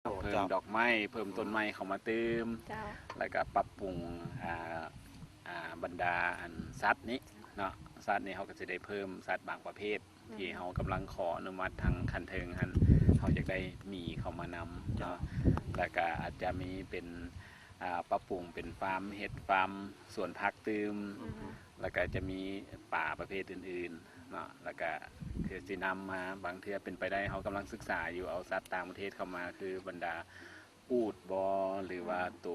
ເພີ່ມດອກໄມ້ ເພີ່ມຕົ້ນໄມ້ເຂົ້າມາຕື່ມ ເຈົ້າ ແລ້ວກໍປັບປຸງ ອ່າ ອ່າ ບັນດາອັນສັດນີ້ເນາະ ສັດນີ້ເຮົາກໍຊິໄດ້ເພີ່ມສັດບາງປະເພດ ອືມ ທີ່ເຮົາກຳລັງຂໍອະນຸມັດທາງຂັ້ນເທິງຫັ້ນ ເຮົາຢາກໄດ້ໝີເຂົ້າມານຳເນາະ ເຈົ້າ ແລ້ວກໍອາດຈະມີເປັນ ອ່າ ປັບປຸງເປັນຟາມ ເຮັດຟາມສວນຜັກຕື່ມ ອືມ ແລ້ວກໍຈະມີປາປະເພດອື່ນໆເນາະ ແລ້ວກໍຄືຊິນຳມາ ບາງເທື່ອເປັນໄປໄດ້ ເຮົາກຳລັງສຶກສາຢູ່ ເອົາສັດຕ່າງປະເທດເຂົ້າມາ ຄືບັນດາອູດບໍ ຫຼືວ່າໂຕ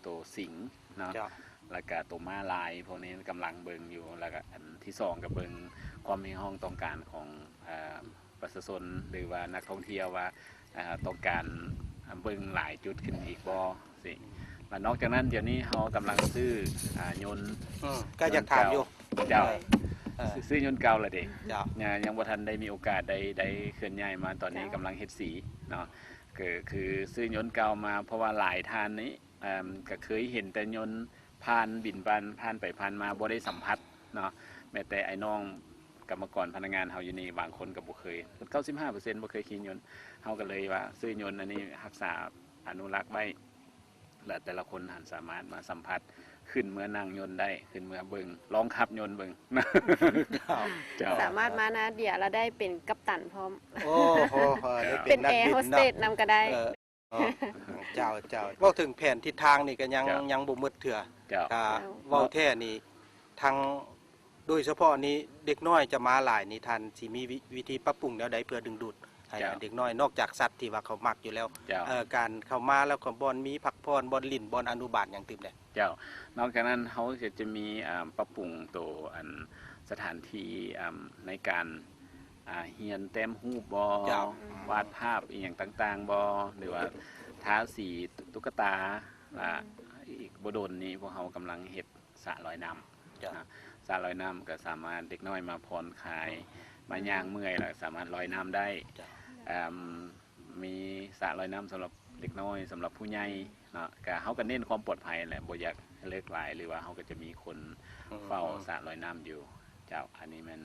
ໂຕສິງເນາະ ເຈົ້າ ແລ້ວກະໂຕມ້າລາຍ ພວກນີ້ກຳລັງເບິ່ງຢູ່ ແລ້ວກະອັນທີສອງກໍເບິ່ງຄວາມຮຽກຮ້ອງຕ້ອງການຂອງ ເອີ ປະຊາຊົນ ຫຼືວ່ານັກທ່ອງທ່ຽວວ່າ ເອີ ຕ້ອງການເບິ່ງຫຼາຍຈຸດຂຶ້ນອີກບໍ່ ຊີ້ ແລ້ວນອກຈາກນັ້ນ ດຽວນີ້ເຮົາກຳລັງຊື້ ອ່າ ຍົນ ອືມ ກໍຢາກຖາມຢູ່ ເຈົ້າ ເອີ ຊື້ຍົນເກົ່າລະເດ ເຈົ້າ ຍັງ ຍັງບໍ່ທັນໄດ້ມີໂອກາດໄດ້ ໄດ້ເຄື່ອນຍ້າຍມາ ຕອນນີ້ ເຈົ້າ ກຳລັງເຮັດສີເນາະ ກໍຄືຊື້ຍົນເກົ່າມາ ເພາະວ່າຫຼາຍທ່ານນີ້ ເອີ່ມ ກໍເຄີຍເຫັນແຕ່ຍົນຜ່ານ ບິນຜ່ານ ຜ່ານໄປຜ່ານມາ ບໍ່ໄດ້ສຳຜັດເນາະ ແມ້ແຕ່ອ້າຍນ້ອງກຳມະກອນພະນັກງານເຮົາຢູ່ນີ້ ບາງຄົນກໍບໍ່ເຄີຍ ເກົ້າສິບຫ້າເປີເຊັນບໍ່ເຄີຍຂີ່ຍົນ ເຮົາກໍເລີຍວ່າຊື້ຍົນອັນນີ້ຮັກສາອະນຸລັກໄວ້ ແລະ ແຕ່ລະຄົນຫັ້ນສາມາດມາສຳຜັດ ຂຶ້ນເມືອນັ່ງຍົນໄດ້ ຂຶ້ນເມືອເບິ່ງ ລອງຂັບຍົນເບິ່ງ ເຈົ້າ ເຈົ້າ ສາມາດມານາເດຍ ແລ້ວໄດ້ເປັນກັບຕັນພ້ອມ ໂອ້ໂຫ ເອີ ໄດ້ເປັນ ເປັນແອໂຮສເຕສນຳກໍໄດ້ ເອີ ເຈົ້າ ເຈົ້າ ເວົ້າເຖິງແຜນທິດທາງນີ້ກໍຍັງ ເຈົ້າ ຍັງບໍ່ໝົດເທື່ອ ເຈົ້າ ຖ້າເວົ້າແທ້ນີ້ ທາງ ໂດຍສະເພາະນີ້ເດັກນ້ອຍຈະມາຫຼາຍນີ້ ທ່ານຊິມີວິ ວິທີປັບປຸງແນວໃດເພື່ອດຶງດູດໃຫ້ ເຈົ້າ ເດັກນ້ອຍ ນອກຈາກສັດທີ່ວ່າເຂົາມັກຢູ່ແລ້ວ ເຈົ້າ ເອີ ການເຂົ້າມາແລ້ວກໍບ່ອນມີພັກຜ່ອນ ບ່ອນຫຼິ້ນ ບ່ອນອະນຸບານຫຍັງຕື່ມແດ່ ເຈົ້າ ນອກຈາກນັ້ນເຮົາກໍຈະມີ ອ່າ ປັບປຸງໂຕ ອັນ ສະຖານທີ່ ອ່າ ໃນການ ອ່າ ຮຽນແຕ້ມຮູບບໍ ເຈົ້າ ວາດພາບອີ່ຫຍັງຕ່າງໆບໍ ຫຼືວ່າທາສີຕຸກກະຕາ ແລະ ອືມ ອີກບໍ່ດົນນີ້ພວກເຮົາກຳລັງເຮັດສະລອຍນ້ຳ ເຈົ້າ ນະ ສະລອຍນ້ຳກໍສາມາດເດັກນ້ອຍມາຜ່ອນຄາຍ ອືມ ມາຍ່າງເມື່ອຍ ແລ້ວສາມາດລອຍນ້ຳໄດ້ ເຈົ້າ ເອີ່ມ ມີສະລອຍນ້ຳສຳລັບເດັກນ້ອຍ ສຳລັບຜູ້ໃຫຍ່ເນາະ ກະເຮົາກໍເນັ້ນຄວາມປອດໄພແຫຼະ ບໍ່ຢາກເລິກຫຼາຍ ຫຼືວ່າເຮົາກໍຈະມີຄົນ ອືມ ເຝົ້າ ອືມ ສະລອຍນ້ຳຢູ່ ເຈົ້າ ອັນນີ້ແມ່ນ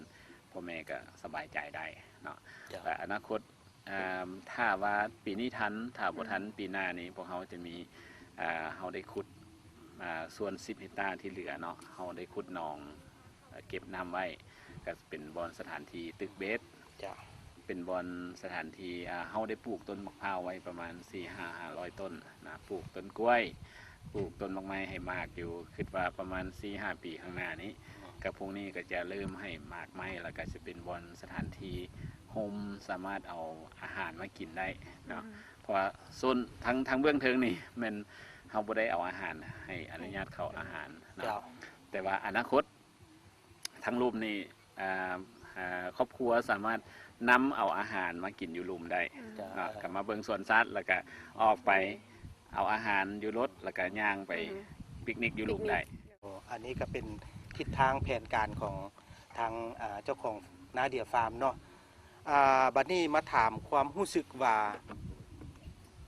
ພໍ່ແມ່ກໍສະບາຍໃຈໄດ້ເນາະ ເຈົ້າ ແລະ ອະນາຄົດ ເອີ່ມ ຖ້າວ່າປີນີ້ທັນ ຖ້າບໍ່ທັນ ອືມ ປີໜ້ານີ້ ພວກເຮົາຈະມີ ເອີ ເຮົາໄດ້ຂຸດ ອ່າ ສ່ວນສິບເຮັກຕາທີ່ເຫຼືອເນາະ ເຮົາໄດ້ຂຸດໜອງ ເກັບນ້ຳໄວ້ ກໍເປັນບ່ອນສະຖານທີ່ຕຶກເບັດ ເຈົ້າ ເປັນບ່ອນສະຖານທີ່ ອ່າ ເຮົາໄດ້ປູກຕົ້ນໝາກພ້າວໄວ້ປະມານສີ່ຫ້າຮ້ອຍຕົ້ນນະ ປູກຕົ້ນກ້ວຍ ປູກຕົ້ນໝາກໄມ້ໃຫ້ໝາກຢູ່ ຄິດວ່າປະມານສີ່ຫ້າປີຂ້າງໜ້ານີ້ ອືມ ກໍພວກນີ້ກໍຈະເລີ່ມໃຫ້ໝາກໄມ້ ແລ້ວກໍຈະເປັນບ່ອນສະຖານທີ່ຮົ່ມ ສາມາດເອົາອາຫານມາກິນໄດ້ເນາະ ອືມ ເພາະວ່າໂຊນທາງ ທາງເບື້ອງເທິງນີ້ແມ່ນເຮົາບໍ່ໄດ້ເອົາອາຫານໃຫ້ອະນຸຍາດເຂົ້າອາຫານເນາະ ເຈົ້າ ແຕ່ວ່າອະນາຄົດ ທາງລຸ່ມນີ້ ອ່າ ອ່າ ຄອບຄົວສາມາດນຳເອົາອາຫານມາກິນຢູ່ລຸ່ມໄດ້ ອືມ ເນາະ ກໍມາເບິ່ງສວນສັດ ແລ້ວກໍອອກໄປເອົາອາຫານຢູ່ລົດ ແລ້ວກໍຍ່າງໄປ ອືມ ປິກນິກຢູ່ລຸ່ມໄດ້ ໂອ້ ອັນນີ້ກໍເປັນທິດທາງແຜນການຂອງທາງ ອ່າ ເຈົ້າຂອງນາເດຍຟາມເນາະ ອ່າ ບັດນີ້ມາຖາມຄວາມຮູ້ສຶກວ່າ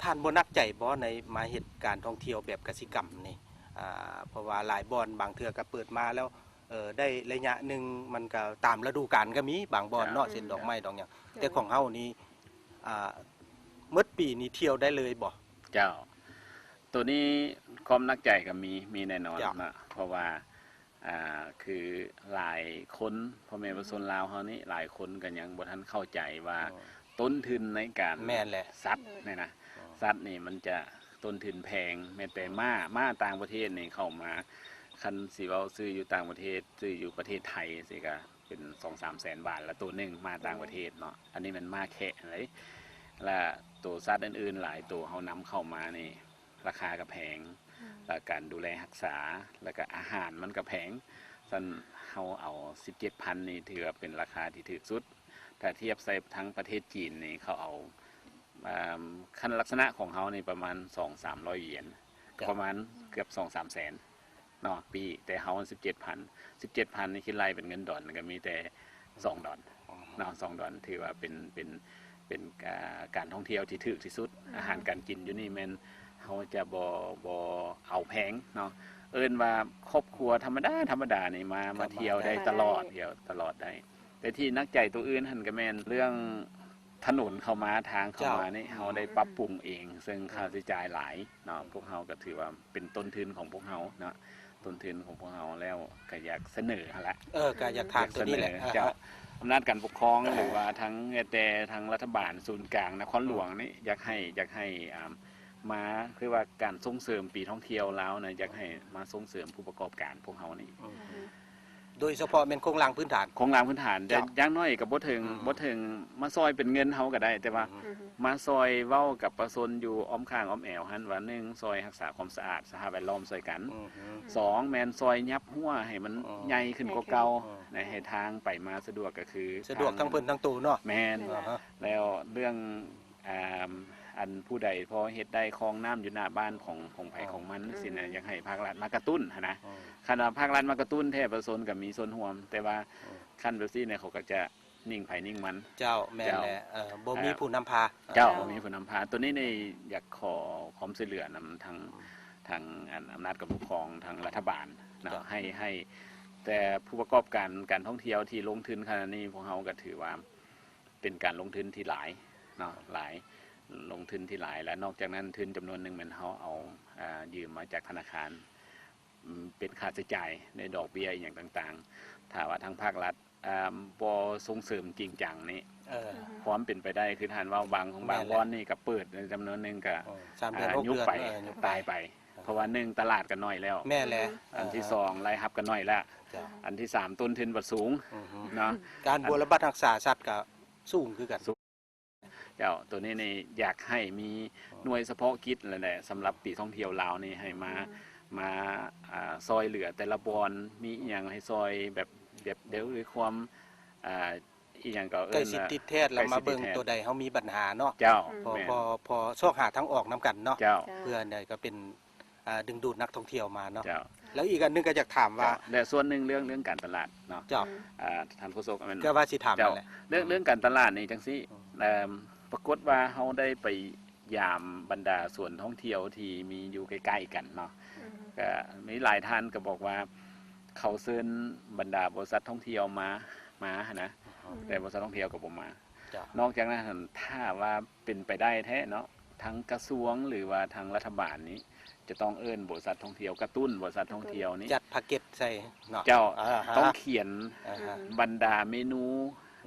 ທ່ານບໍ່ໜັກໃຈບໍ່ ໃນມາເຮັດການທ່ອງທ່ຽວແບບກະສິກຳນີ້ ອ່າ ເພາະວ່າຫຼາຍບ່ອນບາງເທື່ອກໍເປີດມາແລ້ວ ເອີ ໄດ້ໄລຍະໜຶ່ງ ມັນກໍຕາມລະດູການກໍມີ ບາງບ່ອນເນາະ ເຊັ່ນດອກໄມ້ດອກຫຍັງ ແຕ່ຂອງເຮົານີ້ ອ່າ ໝົດປີນີ້ທ່ຽວໄດ້ເລີຍບໍ່? ເຈົ້າ ໂຕນີ້ຄວາມໜັກໃຈກໍມີ ມີແນ່ນອນເນາະ ເພາະວ່າ ອ່າ ຄືຫຼາຍຄົນ ພໍ່ແມ່ປະຊາຊົນລາວເຮົານີ້ ຫຼາຍຄົນກໍຍັງບໍ່ທັນເຂົ້າໃຈວ່າ ຕົ້ນທຶນໃນການ ແມ່ນແຫຼະ ສັດນີ້ນະ ສັດນີ້ມັນຈະຕົ້ນທຶນແພງ ແມ່ນແຕ່ມ້າ ມ້າຕ່າງປະເທດນີ້ເຂົ້າມາ ຄັນຊິເວົ້າຊື້ຢູ່ຕ່າງປະເທດ ຊື້ຢູ່ປະເທດໄທຊີ້ກໍເປັນສອງສາມແສນບາດລະ ໂຕໜຶ່ງ ມ້າຕ່າງປະເທດເນາະ ອັນນີ້ແມ່ນມ້າແຄະເລີຍ ລະໂຕສັດອື່ນໆຫຼາຍໂຕເຮົານຳເຂົ້າມານີ້ ລາຄາກໍແພງ ແລ້ວການດູແລຮັກສາ ແລ້ວກະອາຫານມັນກໍແພງ ຊັ້ນເຮົາເອົາສິບເຈັດພັນນີ້ ຖືວ່າເປັນລາຄາທີ່ຖືກສຸດ ຖ້າທຽບໃສ່ທາງປະເທດຈີນນີ້ ເຂົາເອົາ ເອີ່ມ ຄັນລັກສະນະຂອງເຮົານີ້ປະມານສອງສາມຮ້ອຍຢຽນ ກໍປະມານເກືອບສອງສາມແສນເນາະ ປີ ແຕ່ເຮົາສິບເຈັດພັນ ສິບເຈັດພັນນີ້ ຄິດໄລ່ເປັນເງິນດອນກໍມີແຕ່ສອງດອນເນາະ ສອງດອນ ຖືວ່າເປັນ ເປັນ ເປັນ ອ່າ ການທ່ອງທ່ຽວທີ່ຖືກທີ່ສຸດ ອືມ ອາຫານການກິນຢູ່ນີ້ແມ່ນເຮົາຈະບໍ່ ບໍ່ເອົາແພງເນາະ ເອີ້ນວ່າຄອບຄົວທຳມະດາ ທຳມະດານີ້ມາ ມາທ່ຽວໄດ້ຕະຫຼອດ ທ່ຽວຕະຫຼອດໄດ້ ແຕ່ທີ່ໜັກໃຈໂຕອື່ນຫັ້ນກໍແມ່ນເລື່ອງ ຖະໜົນເຂົ້າມາ ທາງເຂົ້າມານີ້ ເຈົ້າ ເຮົາໄດ້ປັບປຸງເອງ ເຊິ່ງຄ່າໃຊ້ຈ່າຍຫຼາຍເນາະ. ພວກເຮົາກໍຖືວ່າເປັນຕົ້ນທຶນຂອງພວກເຮົາເນາະ ຕົ້ນທຶນຂອງພວກເຮົາ ແລ້ວກໍຢາກສະເໜີຫັ້ນລະ ເອີ ກໍຢາກຖາມ ຢາກສະເໜີ ຕົວນີ້ແຫຼະ ເຈົ້າ ອາ ອຳນາດການປົກຄອງ ຫຼືວ່າທາງແຕ່ທາງລັດຖະບານສູນກາງນະຄອນຫຼວງນີ້ ຢາກໃຫ້ ຢາກໃຫ້ ອ່າ ມາ ຄືວ່າການສົ່ງເສີມປີທ່ອງທ່ຽວລາວນະ ຢາກໃຫ້ມາສົ່ງເສີມຜູ້ປະກອບການພວກເຮົານີ້ ອືມ ໂດຍສະເພາະແມ່ນໂຄງລ່າງພື້ນຖານ ໂຄງລ່າງພື້ນຖານ ເຈົ້າ ຢ່າງໜ້ອຍກໍບໍ່ເຖິງ ອືມ ບໍ່ເຖິງມາຊ່ອຍເປັນເງິນເຮົາກໍໄດ້ ແຕ່ວ່າ ອືມ ມາຊ່ອຍເວົ້າກັບປະຊາຊົນຢູ່ອ້ອມຂ້າງອ້ອມແອວຫັ້ນວ່າ ໜຶ່ງ ຊ່ອຍຮັກສາຄວາມສະອາດສະພາບແວດລ້ອມຊ່ອຍກັນ ອືມ ສອງ ແມ່ນຊ່ອຍຫຍັບຮົ້ວໃຫ້ມັນ ອືມ ໃຫຍ່ຂຶ້ນກວ່າເກົ່າ ໃຫຍ່ຂຶ້ນ ອືມ ໃຫ້ທາງໄປມາສະດວກ ກໍຄື ສະດວກທັງເພິ່ນທັງໂຕເນາະ ແມ່ນ ແລ້ວເລື່ອງ ອ່າ ອັນຜູ້ໃດພໍເຮັດໄດ້ຄອງນ້ຳຢູ່ໜ້າບ້ານຂອງ ຂອງໃຜຂອງມັນ ອືມ ຊີ້ນະ ຢາກໃຫ້ພາກລັດມາກະຕຸ້ນຫັ້ນນະ ອືມ ຄັນວ່າພາກລັດມາກະຕຸ້ນແທ້ ປະຊາຊົນກໍມີສ່ວນຮ່ວມ ແຕ່ວ່າ ອືມ ຄັນແບບຊີ້ນີ້ ເຂົາກໍຈະນິ່ງໃຜນິ່ງມັນ ເຈົ້າ ແມ່ນແຫຼະ ເຈົ້າ ເອີ ບໍ່ມີຜູ້ນຳພາ ເຈົ້າ ເຈົ້າ ບໍ່ມີຜູ້ນຳພາ ໂຕນີ້ນີ້ຢາກຂໍຄວາມຊ່ວຍເຫຼືອນຳທາງ ອືມ ທາງ ອັນ ອຳນາດການປົກຄອງ ທາງລັດຖະບານເນາະ ເຈົ້າ ໃຫ້ ໃຫ້ ແຕ່ຜູ້ປະກອບການການທ່ອງທ່ຽວທີ່ລົງທຶນຂະໜາດນີ້ ພວກເຮົາກໍຖືວ່າ ເປັນການລົງທຶນທີ່ຫຼາຍເນາະ ຫຼາຍ ລົງທຶນທີ່ຫຼາຍ ແລະ ນອກຈາກນັ້ນທຶນຈຳນວນໜຶ່ງແມ່ນເຮົາເອົາ ອ່າ ຢືມມາຈາກທະນາຄານ ອືມ ເປັນຄ່າໃຊ້ຈ່າຍໃນດອກເບ້ຍອີ່ຫຍັງຕ່າງໆ ຖ້າວ່າທາງພາກລັດ ອ່າ ບໍ່ສົ່ງເສີມຈິງຈັງນີ້ ເອີ ຄວາມເປັນໄປໄດ້ຄືທ່ານເວົ້າ ບາງ ບາງບ່ອນນີ້ກໍເປີດໃນຈຳນວນໜຶ່ງກໍ ເອີ ສາມເດືອນ ອ່າ ຫົກເດືອນ ຍຸບໄປ ເອີ ຍຸບໄປ ຕາຍໄປ ເພາະວ່າໜຶ່ງຕະຫຼາດກໍໜ້ອຍແລ້ວ ແມ່ນແຫຼະ ອັນທີສອງ ລາຍຮັບກໍໜ້ອຍແລ້ວ ເຈົ້າ ອັນທີສາມ ຕົ້ນທຶນບັດສູງ ອືຮຶ ເນາະ ການບົວລະບັດຮັກສາສັດກໍສູງຄືກັນ ເຈົ້າ ໂຕນີ້ນີ້ຢາກໃຫ້ມີໜ່ວຍສະເພາະກິດແຫຼະ ສຳລັບປີທ່ອງທ່ຽວລາວນີ້ ໃຫ້ມາ ອືມ ມາ ອ່າ ຊ່ອຍເຫຼືອແຕ່ລະບ່ອນ ມີອີ່ຫຍັງໃຫ້ຊ່ອຍແບບ ແບບ ແບບດ້ວຍຄວາມ ອ່າ ອີ່ຫຍັງກໍເອີ້ນ ໃກ້ຊິດຕິດແທດ ແລ້ວມາເບິ່ງໂຕໃດເຮົາມີບັນຫາເນາະ ເຈົ້າ ພໍ ແມ່ນ ພໍ ພໍຊອກຫາທາງອອກນຳກັນເນາະ ເຈົ້າ ເພື່ອໃດກໍເປັນ ອ່າ ດຶງດູດນັກທ່ອງທ່ຽວມາເນາະ ເຈົ້າ ແລ້ວອີກອັນໜຶ່ງກໍຢາກຖາມວ່າ ເຈົ້າ ແລະ ສ່ວນໜຶ່ງເລື່ອງ ເລື່ອງການຕະຫຼາດເນາະ ເຈົ້າ ອືມ ອ່າ ທ່ານໂຄສົກ ແມ່ນ ກໍວ່າຊິຖາມ ເຈົ້າ ນັ້ນແຫຼະ ເລື່ອງ ເລື່ອງການຕະຫຼາດນີ້ຈັ່ງຊີ້ ອືມ ເອີ່ມ ປາກົດວ່າເຮົາໄດ້ໄປຢາມບັນດາສວນທ່ອງທ່ຽວທີ່ມີຢູ່ໃກ້ໆກັນເນາະ ອືມ ກໍມີຫຼາຍທ່ານກໍບອກວ່າ ເຂົາເຊີນບັນດາບໍລິສັດທ່ອງທ່ຽວມາ ມາຫັ້ນນະ ອືມ ແຕ່ບໍລິສັດທ່ອງທ່ຽວກໍບໍ່ມາ ເຈົ້າ ນອກຈາກນັ້ນ ຖ້າວ່າເປັນໄປໄດ້ແທ້ເນາະ ທາງກະຊວງ ຫຼືວ່າທາງລັດຖະບານນີ້ ຈະຕ້ອງເອີ້ນບໍລິສັດທ່ອງທ່ຽວ ກະຕຸ້ນບໍລິສັດທ່ອງທ່ຽວນີ້ ຈັດແພັກເກັດໃສ່ເນາະ ເຈົ້າ ອາຮະ ຕ້ອງຂຽນ ອາຮະ ບັນດາເມນູ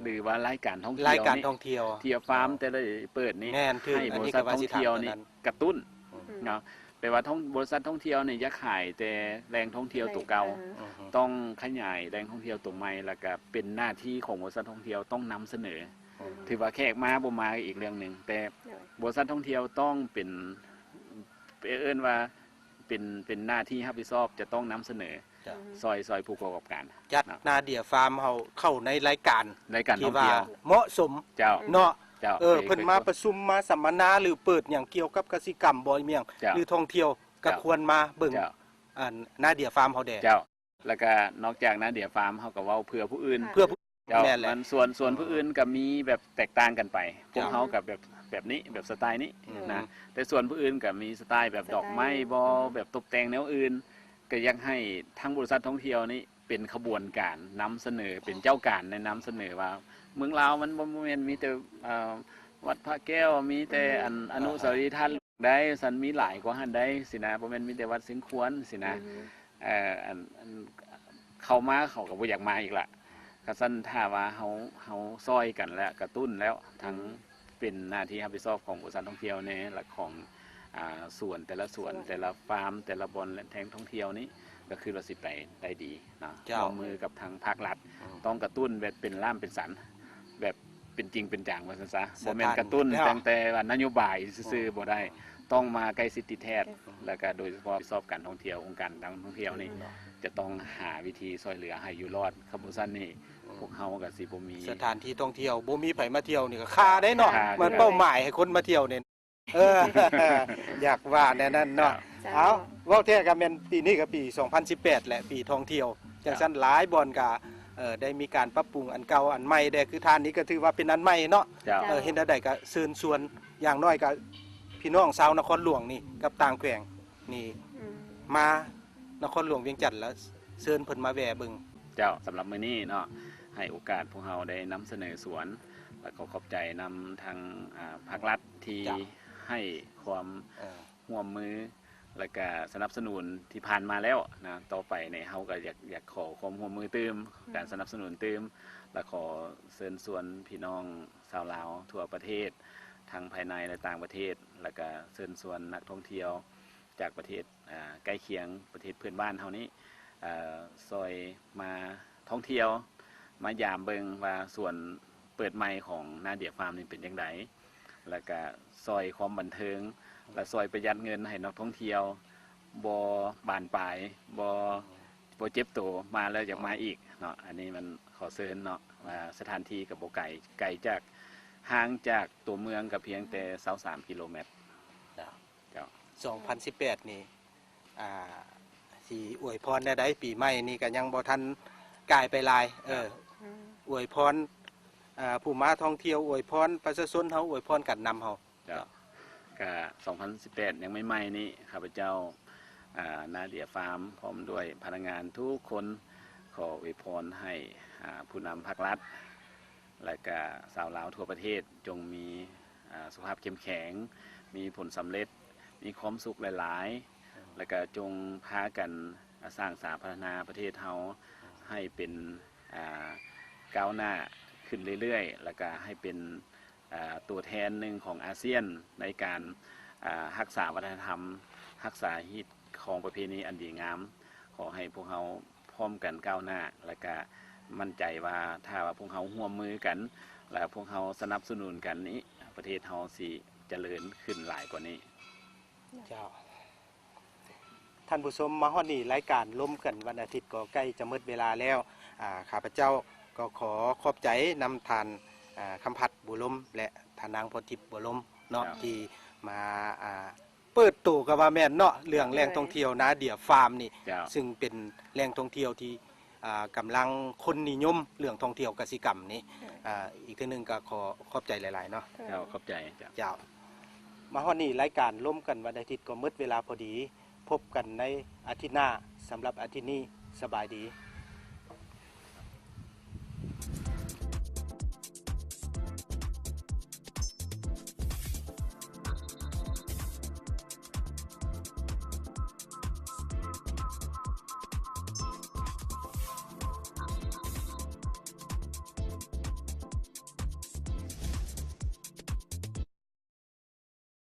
ຫຼືວ່າລາຍການທ່ອງທ່ຽວ ລາຍການທ່ອງທ່ຽວ ທີ່ຟາມແຕ່ລະເປີດນີ້ ແມ່ນ ໃຫ້ບໍລິສັດທ່ອງທ່ຽວນີ້ກະຕຸ້ນ ອືມ ເນາະ ແປວ່າທ່ອງ ບໍລິສັດທ່ອງທ່ຽວນີ້ຢ່າຂາຍແຕ່ແຫຼ່ງທ່ອງທ່ຽວໂຕເກົ່າ ແຫຼ່ງ ອືຮຶ ຕ້ອງຂະຫຍາຍແຫຼ່ງທ່ອງທ່ຽວໂຕໃໝ່ ແລ້ວກະເປັນໜ້າທີ່ຂອງບໍລິສັດທ່ອງທ່ຽວຕ້ອງນຳສະເໜີ ອືຮຶ ຖືວ່າແຂກມາບໍ່ມາກໍອີກເລື່ອງໜຶ່ງ ແຕ່ ໂດຍ ບໍລິສັດທ່ອງທ່ຽວຕ້ອງເປັນ ເອີ້ນວ່າເປັນ ເປັນໜ້າທີ່ຮັບຜິດຊອບ ຈະຕ້ອງນຳສະເໜີ ເຈົ້າ ຊ່ອຍ ຊ່ອຍຜູ້ປະກອບການ ຈັດ ເນາະ ນາເດຍຟາມເຮົາເຂົ້າໃນລາຍການ ລາຍການທ່ອງທ່ຽວ ທີ່ວ່າເໝາະສົມ ເຈົ້າ ເນາະ ເຈົ້າ ເອີ ເພິ່ນມາປະຊຸມ ມາສຳມະນາ ຫຼືເປີດຫຍັງກ່ຽວກັບກະສິກຳບໍ່ ອີ່ຫຍັງ ເຈົ້າ ຫຼືທ່ອງທ່ຽວ ກໍ ເຈົ້າ ຄວນມາເບິ່ງ ເຈົ້າ ອັນ ນາເດຍຟາມເຮົາແດ່ ເຈົ້າ ແລ້ວກະນອກຈາກນາເດຍຟາມ ເຮົາກໍເວົ້າເພື່ອຜູ້ອື່ນ ເພື່ອຜູ້ ເຈົ້າ ແມ່ນແຫຼະ ມັນສ່ວນ ສ່ວນຜູ້ອື່ນກໍມີແບບແຕກຕ່າງກັນໄປ ພວກເຮົາກໍແບບ ແບບນີ້ ແບບສະໄຕນີ້ ອືມ ນະ ແຕ່ສ່ວນຜູ້ອື່ນກໍມີສະໄຕແບບດອກໄມ້ບໍ ສະໄຕ ແບບຕົບແຕ່ງແນວອື່ນ ກໍຢາກໃຫ້ທາງບໍລິສັດທ່ອງທ່ຽວນີ້ເປັນຂະບວນການນຳສະເໜີ ເປັນເຈົ້າການແນະນຳສະເໜີວ່າ ເມືອງລາວມັນບໍ່ແມ່ນມີແຕ່ ເອີ ວັດພະແກ້ວ ມີແຕ່ ອືມ ອັນ ອະນຸສາວະລີທ່ານ ໄດ້ ຊັ້ນມີຫຼາຍກວ່າຫັ້ນໄດ້ຊີ້ນະ ບໍ່ແມ່ນມີແຕ່ວັດຊຽງຂວານຊີ້ນະ ອືມ ເອີ ອັນ ອັນ ເຂົ້າມາເຂົາກໍບໍ່ຢາກມາອີກລະ ຄັນຊັ້ນຖ້າວ່າເຮົາ ເຮົາຊ່ອຍກັນແລ້ວ ກະຕຸ້ນແລ້ວ ທັງ ອືມ ເປັນໜ້າທີ່ຮັບຜິດຊອບຂອງບໍລິສັດທ່ອງທ່ຽວແດ່ ແລະ ຂອງ ອ່າ ສວນແຕ່ລະສວນ ສວນ ແຕ່ລະຟາມ ແຕ່ລະບ່ອນ ແຫຼ່ງທ່ອງທ່ຽວນີ້ ກໍຄືວ່າຊິໄປໄດ້ດີເນາະ ເຈົ້າ ຮ່ວມມືກັບທາງພາກລັດ ອືມ ຕ້ອງກະຕຸ້ນແບບເປັນລ້າມເປັນສັນ ແບບເປັນຈິງເປັນຈັງວ່າຊັ້ນຊະ ບໍ່ແມ່ນກະຕຸ້ນ ສະຖານ ຕັ້ງແຕ່ວ່ານະໂຍບາຍຊື່ໆ ອືມ ບໍ່ໄດ້ ອືມ ຕ້ອງມາໃກ້ຊິດຕິດແທດ ອືມ ແລ້ວກະໂດຍສະເພາະຮັບຜິດຊອບການທ່ອງທ່ຽວ ອົງການການທ່ອງທ່ຽວນີ້ ເນາະ ຈະຕ້ອງຫາວິທີຊ່ວຍເຫຼືອໃຫ້ຢູ່ລອດ ຄັນບໍ່ຊັ້ນນີ້ ອືມ ພວກເຮົາກໍຊິບໍ່ມີ ສະຖານທີ່ທ່ອງທ່ຽວ ບໍ່ມີໃຜມາທ່ຽວນີ້ກໍຄາເດ້ເນາະ ຄາ ມັນເປົ້າໝາຍໃຫ້ຄົນມາທ່ຽວນີ້ ເອີ ຢາກວ່າແນວນັ້ນເນາະ ເຈົ້າ ເອົາ ເວົ້າແທ້ກໍແມ່ນປີນີ້ກໍປີສອງພັນສິບແປດແຫຼະ ປີທ່ອງທ່ຽວ ເຈົ້າ ຈັ່ງຊັ້ນຫຼາຍບ່ອນກໍ ເອີ ໄດ້ມີການປັບປຸງອັນເກົ່າອັນໃໝ່ແດ່ ຄືທ່ານນີ້ກໍຖືວ່າເປັນອັນໃໝ່ເນາະ ເຈົ້າ ເອີ ເຮັດແນວໃດກໍເຊີນຊວນ ຢ່າງໜ້ອຍກໍພີ່ນ້ອງຊາວນະຄອນຫຼວງນີ້ກັບຕ່າງແຂວງນີ້ ອືມ ມານະຄອນຫຼວງວຽງຈັນ ແລ້ວເຊີນເພິ່ນມາແວ່ເບິ່ງ ເຈົ້າ ສຳລັບມື້ນີ້ເນາະ ໃຫ້ໂອກາດພວກເຮົາໄດ້ນຳສະເໜີສວນ ແລະ ຂໍຂອບໃຈນຳທາງ ອ່າ ພາກລັດທີ່ ເຈົ້າ ໃຫ້ຄວາມ ເອີ ຮ່ວມມື ແລະກະສະໜັບສະໜູນທີ່ຜ່ານມາແລ້ວນະ. ຕໍ່ໄປນີ້ເຮົາກໍຢາກ ຢາກຂໍຄວາມຮ່ວມມືຕື່ມ ອືມ ການສະໜັບສະໜູນຕື່ມ ແລະ ຂໍເຊີນຊວນພີ່ນ້ອງຊາວລາວທົ່ວປະເທດ ທັງພາຍໃນ ແລະ ຕ່າງປະເທດ ແລະກະເຊີນຊວນນັກທ່ອງທ່ຽວຈາກປະເທດ ອ່າ ໃກ້ຄຽງ ປະເທດເພື່ອນບ້ານເຮົານີ້ ເອີ ຊ່ອຍມາທ່ອງທ່ຽວ ມາຢາມເບິ່ງວ່າສວນເປີດໃໝ່ຂອງນາເດຍຟາມນີ້ເປັນຈັ່ງໃດ ແລ້ວກະຊ່ອຍຄວາມບັນເທີງ ແລະ ຊ່ອຍປະຢັດເງິນໃຫ້ນັກທ່ອງທ່ຽວ ບໍ່ບານປາຍ ບໍ່ ບໍ່ເຈັບໂຕ ມາແລ້ວຢາກມາອີກເນາະ. ອັນນີ້ມັນຂໍເຊີນເນາະ ວ່າສະຖານທີ່ກໍບໍ່ໄກ ໄກຈາກ ຫ່າງຈາກຕົວເມືອງກໍພຽງແຕ່ຊາວສາມກິໂລແມັດ. ເຈົ້າ ເຈົ້າ ສອງພັນສິບແປດນີ້ ອ່າ ຊິອວຍພອນແນວໃດ? ປີໃໝ່ນີ້ກໍຍັງບໍ່ທັນກາຍໄປຫຼາຍ ເອີ ອວຍພອນ ອ່າ ຜູ້ມາທ່ອງທ່ຽວ ອວຍພອນປະຊາຊົນເຮົາ ອວຍພອນກັນນຳເຮົາ. ເຈົ້າ ກະສອງພັນສິບແປດ ຍັງໃໝ່ໆນີ້ ຂ້າພະເຈົ້າ ອ່າ ນາເດຍຟາມ ພ້ອມດ້ວຍພະນັກງານທຸກຄົນ ຂໍອວຍພອນໃຫ້ ອ່າ ຜູ້ນຳພາກລັດ ແລະກະຊາວລາວທົ່ວປະເທດ ຈົ່ງມີ ອ່າ ສຸຂະພາບເຂັ້ມແຂງ ມີຜົນສຳເລັດ ມີຄວາມສຸກຫຼາຍໆ ແລະກະຈົ່ງພາກັນ ອ່າ ສ້າງສາພັດທະນາປະເທດເຮົາ ໃຫ້ເປັນ ອ່າ ກ້າວໜ້າຂຶ້ນເລື້ອຍໆ ແລະກະໃຫ້ເປັນ ອ່າ ຕົວແທນໜຶ່ງຂອງອາຊຽນ ໃນການ ອ່າ ຮັກສາວັດທະນະທຳ ຮັກສາຮີດຄອງປະເພນີອັນດີງາມ. ຂໍໃຫ້ພວກເຮົາພ້ອມກັນກ້າວໜ້າ ແລະກະໝັ້ນໃຈວ່າ ຖ້າວ່າພວກເຮົາຮ່ວມມືກັນ ແລະ ພວກເຮົາສະໜັບສະໜູນກັນນີ້ ປະເທດເຮົາຊິຈະເລີນຂຶ້ນຫຼາຍກວ່ານີ້. ເຈົ້າ ທ່ານຜູ້ຊົມ ມາຮອດນີ້ ລາຍການລົມກັນວັນອາທິດກໍໃກ້ຈະໝົດເວລາແລ້ວ. ອ່າ ຂ້າພະເຈົ້າກໍຂໍຂອບໃຈນຳທ່ານ ອ່າ ຄຳພັດ ບົວລົມ ແລະ ທ່ານນາງພອນທິບ ບົວລົມເນາະ ເຈົ້າ ທີ່ມາ ອ່າ ເປີດໂຕກໍວ່າແມ່ນເນາະ ເລື່ອງແຫຼ່ງທ່ອງທ່ຽວນາເດຍຟາມນີ້ ເຈົ້າ ຊຶ່ງເປັນແຫຼ່ງທ່ອງທ່ຽວທີ່ ອ່າ ກຳລັງຄົນນິຍົມເລື່ອງທ່ອງທ່ຽວກະສິກຳນີ້. ເຈົ້າ ອ່າ ອີກເທື່ອໜຶ່ງກໍຂໍຂອບໃຈຫຼາຍໆເນາະ. ເຈົ້າ ຂອບໃຈ ເຈົ້າ ເຈົ້າ. ມາຮອດນີ້ ລາຍການລົມກັນວັນອາທິດກໍໝົດເວລາພໍດີ. ພົບກັນໃນອາທິດໜ້າ. ສຳລັບອາທິດນີ້ ສະບາຍດີ.